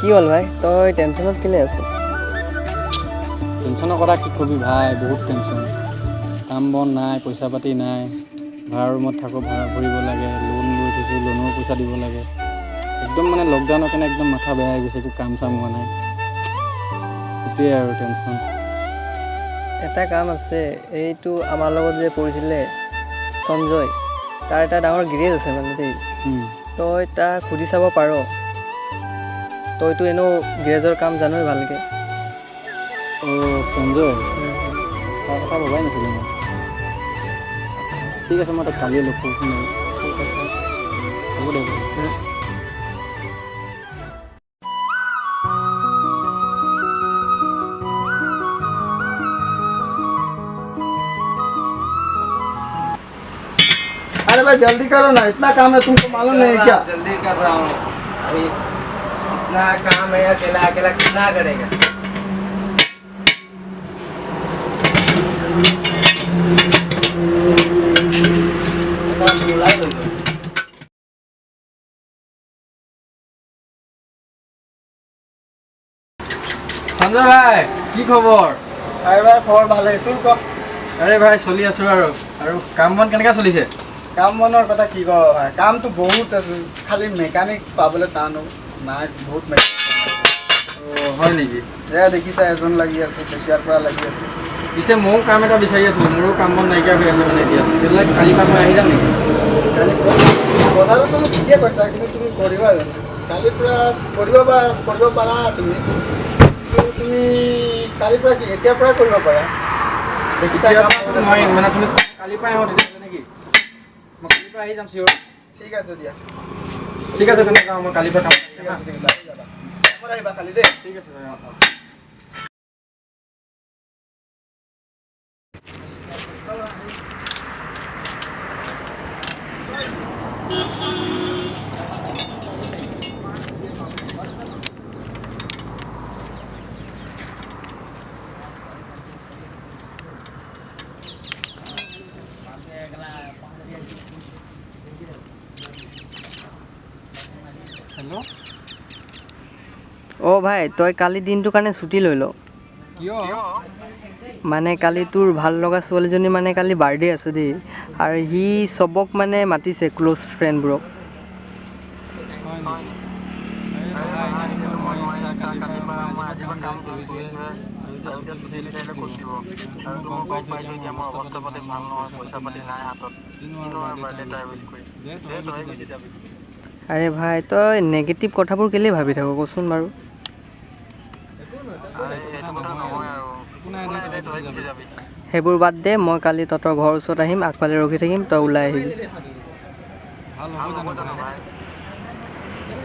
কি হ'ল ভাই, তই টেনশ্যনত কেলে আছ? টেনশ্যনৰ কথা কি কবি ভাই, বহুত টেনশ্যন। কাম বন নাই, পইচা পাতি নাই, ভাড়া ৰুমত থাকোঁ, ভাড়া ভৰিব লাগে, লোন লৈ থৈছোঁ, লোনৰ পইচা দিব লাগে। একদম মানে লকডাউনৰ কাৰণে একদম মাথা বেয়া হৈ গৈছে, একো কাম চাম হোৱা নাই, সেইটোৱে আৰু টেনশ্যন। এটা কাম আছে, এইটো আমাৰ লগত যে পৰিছিলে সঞ্জয়, তাৰ এটা ডাঙৰ গেৰেজ আছে মানে দেই। তই তাক সুধি চাব পাৰ, তইতো এনেও গেৰেজৰ কাম জানই ভালকৈ। অঁ সঞ্জয়, তাৰ কথা ভবাই নাছিলোঁ মই। ঠিক আছে, মই তাক কালিয়ে লগ কৰিছোঁ। ঠিক আছে, হ'ব দে। अरे भाई जल्दी करो ना, इतना काम है तुमको मालूम नहीं है क्या? जल्दी कर रहा हूँ, अभी इतना काम है, अकेला अकेला कितना करेगा। সঞ্জয় ভাই, কি খবৰ? আৰে ভাই খবৰ ভালে, তোৰ ক? আৰে ভাই চলি আছোঁ আৰু। আৰু কাম বন কেনেকৈ চলিছে? কাম বনৰ কথা কি কওঁ ভাই, কামটো বহুত আছে, খালি মেকানিক পাবলৈ টান নাই, বহুত মেকানিক। অঁ হয় নেকি? এয়া দেখিছা এজন লাগি আছে, তেতিয়াৰ পৰা লাগি আছে। পিছে ময়ো কাম এটা বিচাৰি আছিলোঁ, মোৰো কাম বন নাইকিয়া হৈ আছে মানে এতিয়া। তেতিয়াহ'লে কালিৰ পৰা মই আহি যাম নেকি? কালি কথাটো তুমি ঠিকে কৈছা, কিন্তু তুমি কৰিবা জানো? কালিৰ পৰা কৰিব পাৰা তুমি, কিন্তু তুমি কালিৰ পৰা কি এতিয়াৰ পৰাই কৰিব পাৰা? দেখিছা নোৱাৰিম মানে, তুমি কালিৰ পৰাই আহোঁ তেতিয়াহ'লে নেকি? মই কালিৰ পৰা আহি যাম চিয়'ৰ। ঠিক আছে দিয়া। ঠিক আছে তেনে, মই কালিৰ পৰা কাম। ঠিক আছে, ঠিক আছে, আহি যাবা, টাইমত আহিবা খালি দেই। ঠিক আছে ভাই, অঁ। হেল্ল'। অঁ ভাই, তই কালি দিনটোৰ কাৰণে ছুটি লৈ ল। কিয়? মানে কালি তোৰ ভাল লগা ছোৱালীজনী মানে কালি বাৰ্থডে আছে দেই, আৰু সি চবক মানে মাতিছে, ক্ল'জ ফ্ৰেণ্ডবোৰক। আৰে ভাই, তই নেগেটিভ কথাবোৰ কেলৈ ভাবি থাক কচোন বাৰু? সেইবোৰ বাদ দে, মই কালি তহঁতৰ ঘৰৰ ওচৰত আহিম, আগফালে ৰখি থাকিম, তই ওলাই আহিবি।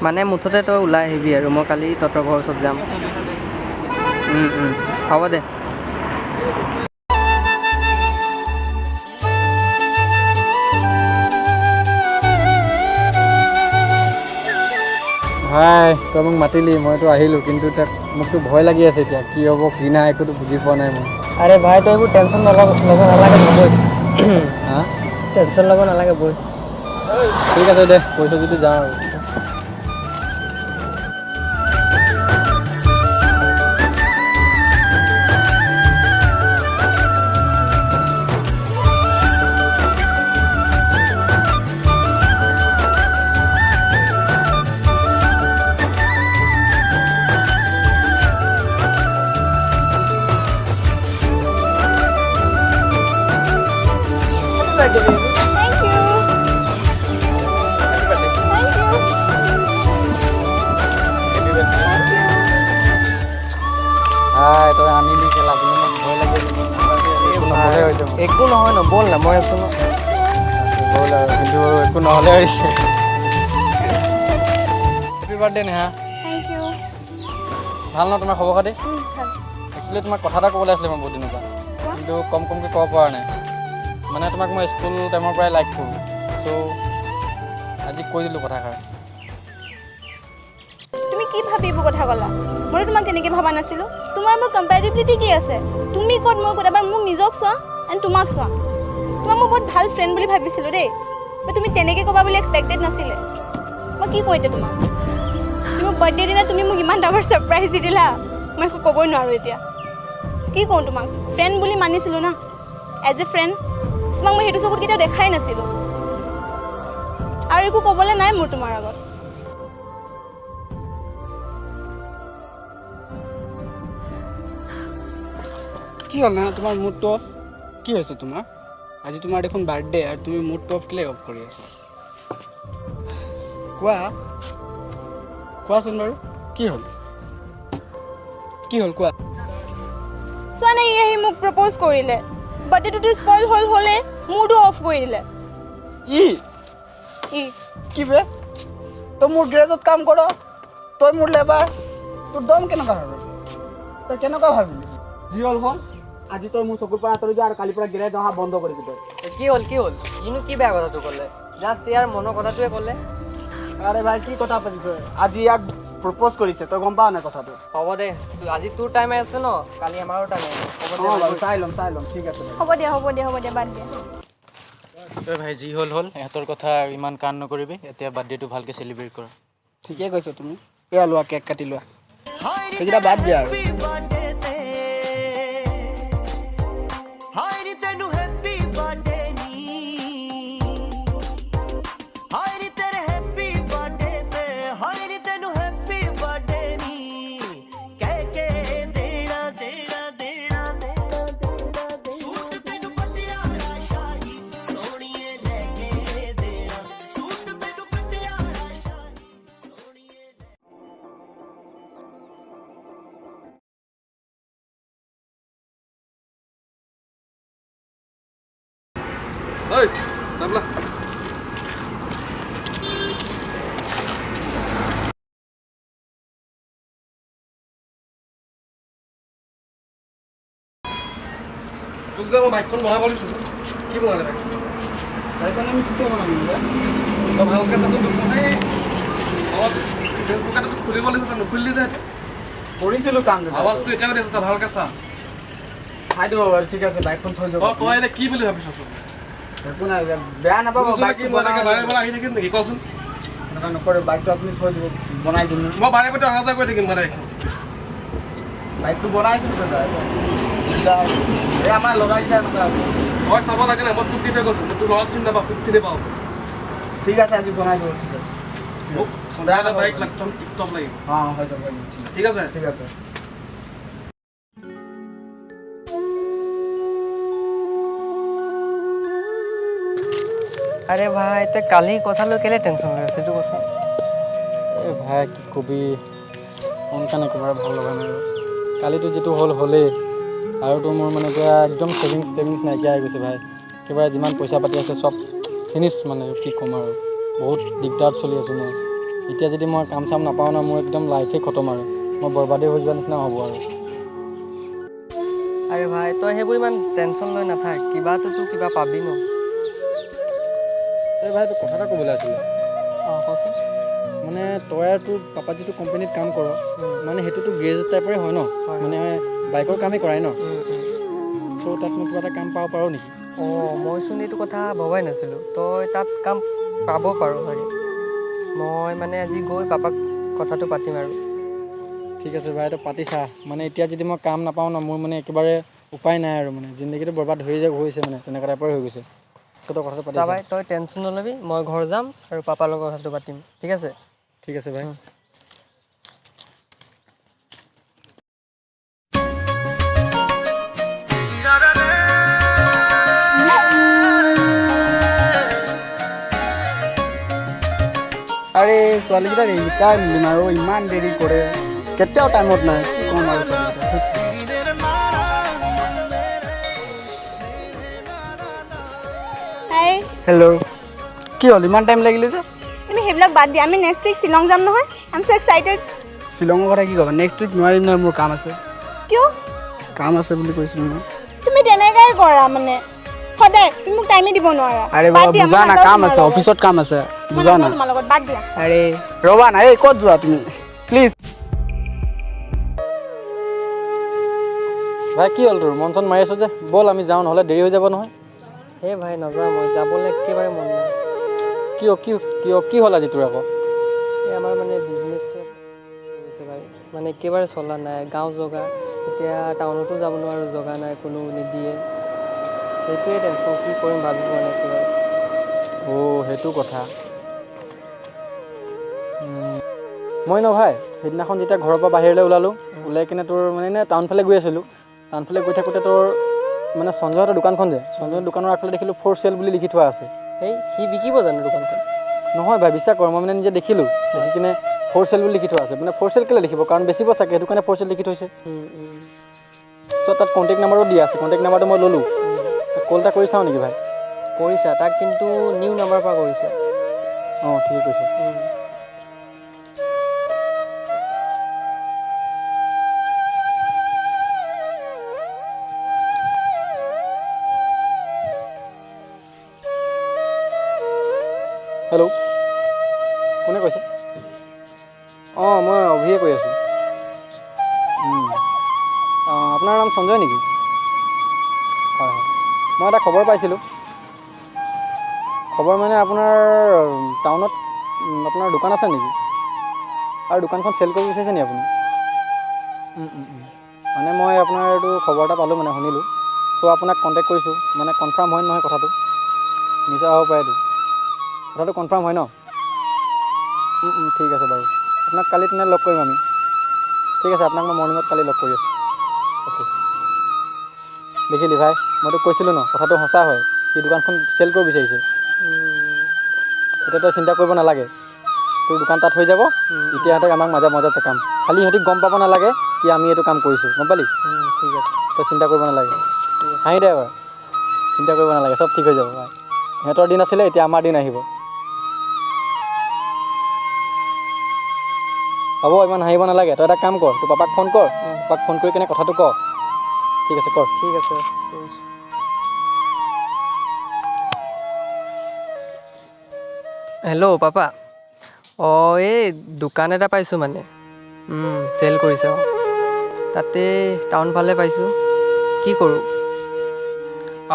মানে মুঠতে তই ওলাই আহিবি আৰু, মই কালি তহঁতৰ ঘৰৰ ওচৰত যাম। হ'ব দে। ভাই তই মোক মাতিলি, মইতো আহিলোঁ, কিন্তু তাক মোকতো ভয় লাগি আছে এতিয়া, কি হ'ব কি নাই একোতো বুজি পোৱা নাই মই। আৰে ভাই, তই এইবোৰ টেনশ্যন ল'ব নালাগে বৈ। হা, টেনশ্যন ল'ব নালাগে বৈ। ঠিক আছে দে, পইচা যদি যাওঁ আৰু। Thank you. Thank you. ভাই তই আনিলি কেলা, কিন্তু মোক ভয় লাগি আছে। নহ'লে হয়তো একো নহয় ন, ব'ল না, মই আছোঁ ন। ব'ল আৰু, কিন্তু একো নহ'লে হৈছে। Happy birthday Neha. Thank you. ভাল ন তোমাৰ খবৰ খাতি? ভাল। একচুৱেলি তোমাক কথা এটা ক'বলৈ আছিলে মই বহুত দিনৰ পৰা, কিন্তু কম কমকৈ ক'ব পৰা নাই। মানে তোমাক মই স্কুল টাইমৰ পৰাই লাইক কৰোঁ, চ' আজি কৈ দিলোঁ কথাষাৰ। তুমি কি ভাবি এইবোৰ কথা ক'লা? মইতো তোমাক তেনেকৈ ভবা নাছিলোঁ। তোমাৰ মোৰ কম্পেৰিবিলিটি কি আছে? তুমি ক'ত মই ক'ত? এবাৰ মোক নিজক চোৱা এণ্ড তোমাক চোৱা। তোমাক মই বহুত ভাল ফ্ৰেণ্ড বুলি ভাবিছিলোঁ দেই, বাট তুমি তেনেকৈ ক'বা বুলি এক্সপেক্টেড নাছিলে। মই কি কওঁ এতিয়া তোমাক? মোৰ বাৰ্থডে দিনা তুমি মোক ইমান ডাঙৰ ছাৰপ্ৰাইজ দি দিলা, মই একো ক'বই নোৱাৰোঁ এতিয়া। কি কওঁ তোমাক, ফ্ৰেণ্ড বুলি মানিছিলোঁ না, এজ এ ফ্ৰেণ্ড তোমাক মই সেইটো চকুত কেতিয়াও দেখাই নাছিলোঁ। আৰু একো ক'বলৈ নাই মোৰ তোমাৰ আগত। কি হ'ল না তোমাৰ মুডটো অফ? কি হৈছে তোমাৰ? আজি তোমাৰ দেখোন বাৰ্থডে আৰু তুমি মুডটো অফ কেলৈ অফ কৰি আছা? কোৱা, কোৱাচোন বাৰু, কি হ'ল? কি হ'ল কোৱা? চোৱা নাই, ই আহি মোক প্ৰপ'জ কৰিলে, বাৰ্থডেটোতো স্পইল হ'ল, হ'লে মুডো অফ কৰি দিলে। ই ই কি বে, তই মোৰ গেৰেজত কাম কৰ, তই মোৰ লেবাৰ, তোৰ দম কেনেকুৱা ভাবি? তই কেনেকুৱা ভাবিলি? যি হ'ল হ'ল, আজি তই মোৰ চকুৰ পৰা আঁতৰি যা আৰু কালিৰ পৰা গেৰেজ অহা বন্ধ কৰিবি তই। কি হ'ল, কি হ'ল? ইনো কি বেয়া কথাটো ক'লে? জাষ্ট ইয়াৰ মনৰ কথাটোৱে ক'লে। আৰে ভাই, কি কথা পাতিছ? আজি ইয়াক প্ৰপ'জ কৰিছে, তই গম পাৱ নাই কথাটো? হ'ব দে, আজি তোৰ টাইম আছে ন, কালি আমাৰো টাইম আছে। হ'ব দে, চাই ল'ম, চাই ল'ম। ঠিক আছে, হ'ব দিয়া, হ'ব দিয়া, হ'ব দিয়া, বাদ দিয়া। তই ভাই যি হ'ল হ'ল, ইহঁতৰ কথা ইমান কাণ নকৰিবি। এতিয়া বাৰ্থডেটো ভালকৈ চেলিব্ৰেট কৰ। ঠিকে কৈছ তুমি। এয়া লোৱা, কেক কাটি লোৱা, সেইকেইটা বাদ দিয়া আৰু। তোক যে মই বাইকখন বনাব দিছিলোঁ, কি বনালে বাইকখন? বাইকখন আমি ঠিকে বনাম। তই ভালকৈ চাচোন, তোক মই ফেচবুকত খুলিব দিছোঁ, তই নুখুলিলি যে। সেইটো কৰিছিলোঁ কাম। আৱাজটো এতিয়াও দি আছে, তই ভালকৈ চা। চাই দিব বাৰু, ঠিক আছে। বাইকখন থৈ যাব। তই এতিয়া কি বুলি ভাবিছ? একো নাই, বেয়া নাপাব। বাইক মই এনেকৈ বাৰে বাৰে আহি থাকিম নেকি, কচোন? এনেকুৱা নকৰে, বাইকটো আপুনি থৈ দিব, বনাই দিম। মই বাৰে বাৰে অহা যোৱা কৰি থাকিম মানে। বাইকটো বনাইছিলোঁ দাদা, এই আমাৰ ল'ৰাকেইটা এনেকুৱা আছে। মই চাব লাগে নাই, মই তোক দি থৈ গৈছোঁ, তোৰ ল'ৰাক চিনি নাপাওঁ, তোক চিনি পাওঁ। ঠিক আছে, আজি বনাই দিব। ঠিক আছে, মোক সন্ধিয়া বাইক একদম টিপটপ লাগিব। অঁ, হৈ যাব। ঠিক আছে, ঠিক আছে। আৰে ভাই, তই কালি কথা লৈ কেলৈ টেনশ্যন লৈ আছ সেইটো কচোন? এই ভাই কি কবি, মন কাণ একেবাৰে ভাল লগা নাই। কালিতো যিটো হ'ল হ'লেই, আৰুতো মোৰ মানে এতিয়া একদম ছেভিংছ টেভিংছ নাইকিয়া হৈ গৈছে ভাই। একেবাৰে যিমান পইচা পাতি আছে চব ফিনিছ, মানে কি ক'ম আৰু, বহুত দিগদাৰত চলি আছোঁ মই। এতিয়া যদি মই কাম চাম নাপাওঁ ন, মোৰ একদম লাইফেই খতম আৰু, মই বৰবাদেই হৈ যোৱা নিচিনা হ'ব আৰু। আৰে ভাই, তই সেইবোৰ ইমান টেনশ্যন লৈ নাথাক, কিবাটোতো কিবা পাবি ন। এই ভাই, তোৰ কথা এটা ক'বলৈ আছিলে। অঁ, কচোন। মানে তই আৰু তোৰ পাপা যিটো কোম্পানীত কাম কৰ, মানে সেইটোতো গ্ৰেজ টাইপৰে হয় ন, মানে বাইকৰ কামেই কৰাই ন। চ' তাত মই কিবা এটা কাম পাব পাৰোঁ নেকি? অঁ, মইচোন এইটো কথা ভবাই নাছিলোঁ, তই তাত কাম পাব পাৰ চাগে। মই মানে আজি গৈ পাপাক কথাটো পাতিম আৰু। ঠিক আছে ভাই, তই পাতি চা। মানে এতিয়া যদি মই কাম নাপাওঁ ন, মোৰ মানে একেবাৰে উপায় নাই আৰু, মানে জিন্দগীটো বৰবাদ হৈ গৈছে, মানে তেনেকুৱা টাইপৰে হৈ গৈছে। চ' তই কথাটো পাতি চা ভাই, তই টেনশ্যন নল'বি, মই ঘৰ যাম আৰু পাপাৰ লগত কথাটো পাতিম। ঠিক আছে? ঠিক আছে ভাই। আৰে ছোৱালীকেইটাৰ এইকেইটাই আৰু ইমান দেৰি কৰে, কেতিয়াও টাইমত নাই, কি ক'ম আৰু। হেল্ল', কি হ'ল ইমান টাইম লাগিলে যে? তুমি সেইবিলাক বাদ দিয়া, আমি নেক্সট উইক শ্বিলং যাম নহয়। I am so excited. শ্বিলঙৰ কথা কি ক'বা, নেক্সট উইক নোৱাৰিম নহয়, মোৰ কাম আছে। কিয়? কাম আছে বুলি কৈছিলোঁ মই। তুমি তেনেকাই কৰা মানে, সদায় তুমি মোক টাইমে দিব নোৱাৰা। আৰে বাবা, বুজা না, কাম আছে, অফিচত কাম আছে, বুজা না। তোমাৰ লগত বাদ দিয়া। আৰে ৰ'বা না, এই ক'ত যোৱা তুমি, প্লিজ। ভাই কি হ'ল তোৰ মন চন মাৰি আছ যে? ব'ল আমি যাওঁ, নহ'লে দেৰি হৈ যাব নহয়। হে ভাই নাযাওঁ মই, যাবলৈ একেবাৰে মন নাই। কিয় কি কিয় কি হ'ল আজি তোৰ আকৌ? এই আমাৰ মানে বিজনেছটো। আছে ভাই, মানে একেবাৰে চলা নাই। গাঁও জগা, এতিয়া টাউনতো যাব নোৱাৰোঁ, জগা নাই, কোনো নিদিয়ে, সেইটোৱে টেনশ্যন। কি কৰিম ভাবি পোৱা নাই একেবাৰে। অ' সেইটো কথা। মই ন ভাই, সেইদিনাখন যেতিয়া ঘৰৰ পৰা বাহিৰলৈ ওলালোঁ, ওলাই কিনে তোৰ মানে এনেই টাউন ফালে গৈ আছিলোঁ। টাউন ফালে গৈ থাকোঁতে তোৰ মানে সঞ্জয়হঁতৰ দোকানখন যে, সঞ্জয়ৰ দোকানৰ আগফালে দেখিলোঁ ফৰ চেল বুলি লিখি থোৱা আছে। সেই সি বিকিব জানো দোকানখন? নহয় ভাই, বিশ্বাস কৰ, মই মানে নিজে দেখিলোঁ, দেখি কিনে ফৰ চেল বুলি লিখি থোৱা আছে। মানে ফৰ চেল কেলৈ লিখিব, কাৰণ বেচিব চাগে, সেইটো কাৰণে ফৰ চেল লিখি থৈছে। চ' তাত কণ্টেক্ট নাম্বাৰো দিয়া আছে, কণ্টেক্ট নাম্বাৰটো মই ল'লোঁ। কল এটা কৰি চাওঁ নেকি ভাই? কৰিছা তাক, কিন্তু নিউ নাম্বাৰৰ পৰা কৰিছা। অঁ ঠিকে কৈছে। হেল্ল', কোনে কৈছে? অঁ মই অভিয়ে কৈ আছোঁ। অঁ আপোনাৰ নাম সঞ্জয় নেকি? হয় হয়, মই এটা খবৰ পাইছিলোঁ। খবৰ মানে আপোনাৰ টাউনত আপোনাৰ দোকান আছে নেকি? আৰু দোকানখন চেল কৰিব বিচাৰিছে নেকি আপুনি? মানে মই আপোনাৰ এইটো খবৰ এটা পালোঁ, মানে শুনিলোঁ, চ' আপোনাক কণ্টেক্ট কৰিছোঁ। মানে কনফাৰ্ম হয় নহয় কথাটো? মিছা হ'ব পাৰে, এইটো কথাটো কনফাৰ্ম হয় ন? ঠিক আছে বাৰু, আপোনাক কালি তেনে লগ কৰিম আমি। ঠিক আছে, আপোনাক মই মৰ্ণিঙত কালি লগ কৰি আছোঁ। অ'কে। দেখিলি ভাই, মইতো কৈছিলোঁ ন কথাটো সঁচা হয়, সি দোকানখন চেল কৰিব বিচাৰিছে। এতিয়া তই চিন্তা কৰিব নালাগে, তোৰ দোকান তাত হৈ যাব। এতিয়া সিহঁতক আমাক মাজে মাজে কাম, খালি সিহঁতি গম পাব নালাগে কি আমি এইটো কাম কৰিছোঁ, গম পালি? ঠিক আছে, তই চিন্তা কৰিব নালাগে। হাঁহি দে এবাৰ, চিন্তা কৰিব নালাগে, চব ঠিক হৈ যাব ভাই। সিহঁতৰ দিন আছিলে, এতিয়া আমাৰ দিন আহিব। হ'ব, ইমান হাঁহিব নালাগে। তই এটা কাম কৰ, তোৰ পাপাক ফোন কৰ, পাপাক ফোন কৰি কেনে কথাটো ক। ঠিক আছে কৰ। ঠিক আছে, কৰিছোঁ। হেল্ল' পাপা, অঁ এই দোকান এটা পাইছোঁ, মানে চেল কৰিছে। অঁ তাতে টাউন ফালে পাইছোঁ, কি কৰোঁ?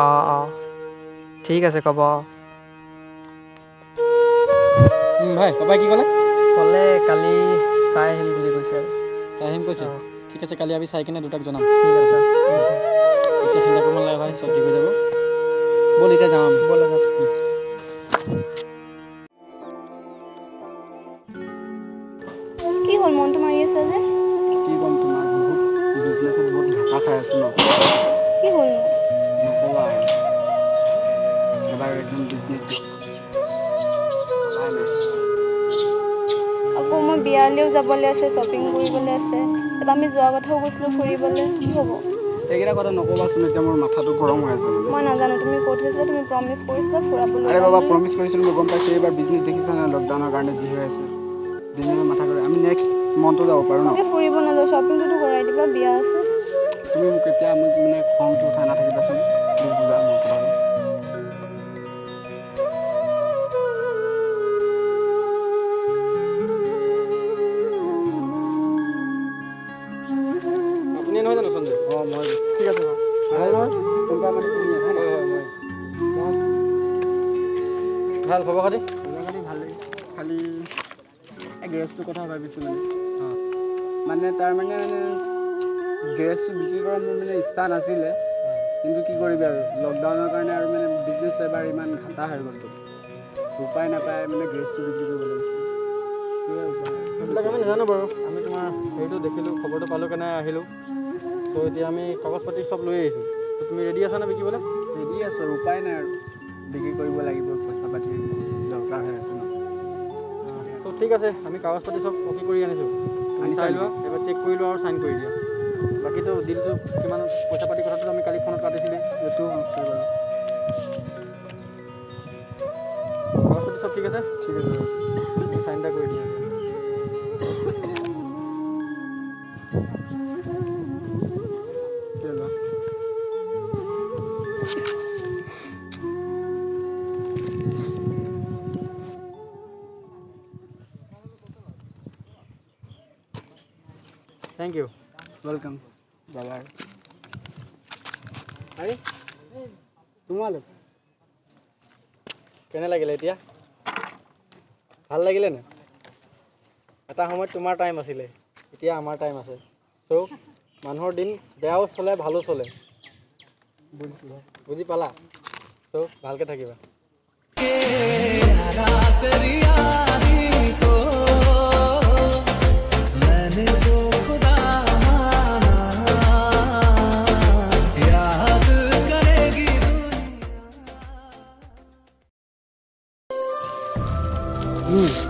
অঁ অঁ ঠিক আছে, ক'ব। অঁ ভাই, পাপাই কি ক'লে? ক'লে কালি চাই আহিম বুলি কৈছে। আৰু চাই আহিম কৈছে? ঠিক আছে, কালি আমি চাই কিনে দুটাক জনাম। ঠিক আছে, এতিয়া চিন্তা কৰিব নালাগে ভাই, চব ঠিক হৈ যাব। ব'ল এতিয়া যাওঁ আমি। ব'ল যাওঁ। কি হ'ল, মনটো মাৰি আছে যে? কি ক'ম তোমাক, বহুত বিজনেছত বহুত ধাক্কা খাই আছোঁ ন। কি হ'ল? নক'বা আৰু, এবাৰ একদম বিজনেছ। আকৌ মই বিয়ালৈও যাবলৈ আছে, শ্বপিং কৰিবলৈ আছে, তাৰপৰা আমি যোৱা কথাও কৈছিলোঁ ফুৰিবলৈ, কি হ'ব? এইকেইটা কথা নক'বাচোন, এতিয়া মোৰ মাথাটো গৰম হৈ আছে। মই নাজানো তুমি ক'ত হৈছিলা, তুমি প্ৰমিছ কৰিছিলা ফুৰাবলৈ। আৰে বাবা, প্ৰমিছ কৰিছিলোঁ, মই গম পাইছোঁ। এইবাৰ বিজনেছ দেখিছা নাই, লকডাউনৰ কাৰণে যি হৈ আছে, বিজনেছৰ মাথা গৰম। আমি নেক্সট মন্থো যাব পাৰোঁ ন। ফুৰিব নাযাওঁ, শ্বপিংটোতো কৰাই দিবা, বিয়া আছে। তুমি মোক এতিয়া মোক মানে খংটো উঠাই নাথাকিবাচোন, প্লিজ বুজা মোৰ কথাটো। আপুনি নহয় জানো সঞ্জয়? অঁ মই। ঠিক আছে বাৰু, ভাল নহয়? কোনোবা মানে তুমি? হয় হয়, মই। ভাল খবৰ খাতি? খবৰ খাতি ভালেই, খালি এই গেৰেজটোৰ কথা ভাবিছোঁ। মানে মানে তাৰমানে মানে গেৰেজটো বিক্ৰী কৰাৰ মোৰ মানে ইচ্ছা নাছিলে, কিন্তু কি কৰিবি আৰু, লকডাউনৰ কাৰণে আৰু মানে বিজনেছ এবাৰ ইমান ঘাটা হৈ গ'লতো, উপায় নাপায় মানে গেৰেজটো বিক্ৰী কৰিব লাগিছিলে। সেইবিলাক আমি নাজানো বাৰু, আমি তোমাৰ হেৰিটো দেখিলোঁ, খবৰটো পালোঁ কাৰণে আহিলোঁ। ত' এতিয়া আমি কাগজ পাতি চব লৈ আহিছোঁ। তুমি ৰেডি আছা নে বিকিবলৈ? ৰেডি আছোঁ আৰু, উপায় নাই আৰু, বিক্ৰী কৰিব লাগিব, পইচা পাতি দৰকাৰ হৈ আছে ন। চ' ঠিক আছে, আমি কাগজ পাতি চব অ'কে কৰি আনিছোঁ, তুমি চাই লোৱা, এবাৰ চেক কৰি লোৱা আৰু চাইন কৰি দিয়া। বাকীতো ডিলটো কিমান পইচা পাতি কথাটো আমি কালি ফোনত পাতিছিলোঁ। সেইটো আছে বাৰু। কাগজ পাতি চব ঠিক আছে? ঠিক আছে বাৰু, চাইন এটা কৰি দিয়া। Thank you. Welcome. বাবা আৰে তোমালোক কেনে লাগিলে এতিয়া? ভাল লাগিলে নে? এটা সময়ত তোমাৰ টাইম আছিলে, এতিয়া আমাৰ টাইম আছে। চ' মানুহৰ দিন বেয়াও চলে, ভালো চলে। বুজি পালা? চ' ভালকৈ থাকিবা।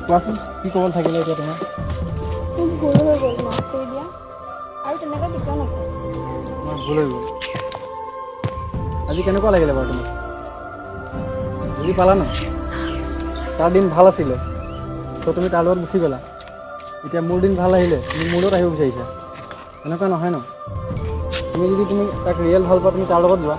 কোৱাচোন, কি ক'বলৈ থাকিলে এতিয়া তোমাৰ? খুব ভুল হৈ গ'ল, মাফ কৰি দিয়া। আৰু তেনেকুৱা কেতিয়াও নকৰোঁ। তোমাৰ ভুল হৈ গ'ল। আজি কেনেকুৱা লাগিলে বাৰু তোমাক? বুজি পালা ন? তাৰ দিন ভাল আছিলে, ত' তুমি তাৰ লগত গুচি গ'লা। এতিয়া মোৰ দিন ভাল আহিলে, তুমি মোৰ লগত আহিব বিচাৰিছা। এনেকুৱা নহয় ন? তুমি যদি তুমি তাক ৰিয়েল ভাল পোৱা, তুমি তাৰ লগত যোৱা।